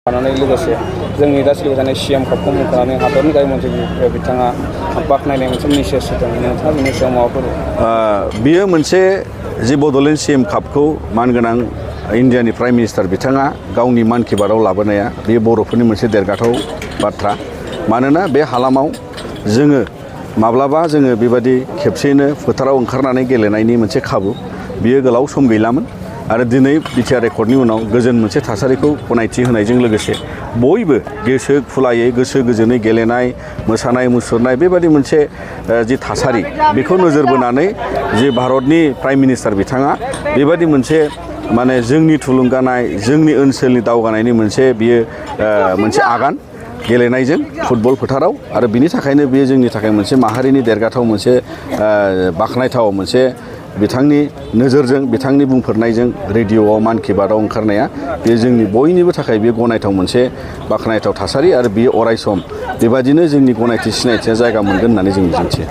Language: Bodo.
लानानै लोगोसे जोंनि दा सोलिबाय थानाय CM कापखौ मुंख'नानै हादरनि गाहाय मन्थ्रि बिथाङा बाख्नायनाय मोनसे मेसेज होदों। नोंथाङा बिनि सायाव माबाफोर? बियो मोनसे जि बड'लेण्ड CM कापखौ मानगोनां इन्डियानि प्राइम मिनिस्टार बिथाङा गावनि मान कि बातआव लाबोनाया बेयो बर'फोरनि मोनसे देरगाथाव बाथ्रा। मानोना बे हालामाव जोङो माब्लाबा जोङो बेबायदि खेबसेयैनो फोथाराव ओंखारनानै गेलेनायनि मोनसे खाबु बियो गोलाव सम गैलामोन। आरो दिनै बिटिआर रेकर्डनि उनाव गोजोन मोनसे थासारिखौ गनायथि होनायजों लोगोसे बयबो गोसो खुलायै गोसो गोजोनै गेलेनाय मोसानाय मुसुरनाय बेबायदि मोनसे जि थासारि बेखौ नोजोर बोनानै जि भारतनि प्राइम मिनिस्टार बिथाङा बेबायदि मोनसे माने जोंनि थुलुंगानाय जोंनि ओनसोलनि दावगानायनि मोनसे बियो मोनसे आगान गेलेनायजों फुटबल फोथाराव आरो बिनि थाखायनो बेयो जोंनि थाखाय मोनसे माहारिनि देरगाथाव मोनसे बाख्नायथाव मोनसे बिथांनि नोजोरजों बिथांनि बुंफोरनायजों रेडिअ'आव मान कि बातआव ओंखारनाया बेयो जोंनि बयनिबो थाखाय बेयो गनायथाव मोनसे बाख्नायथाव थासारि आरो बियो अरायसम बेबादिनो जोंनि गनायथि सिनायथिया जायगा मोनगोन होननानै जों मिजिंथियो।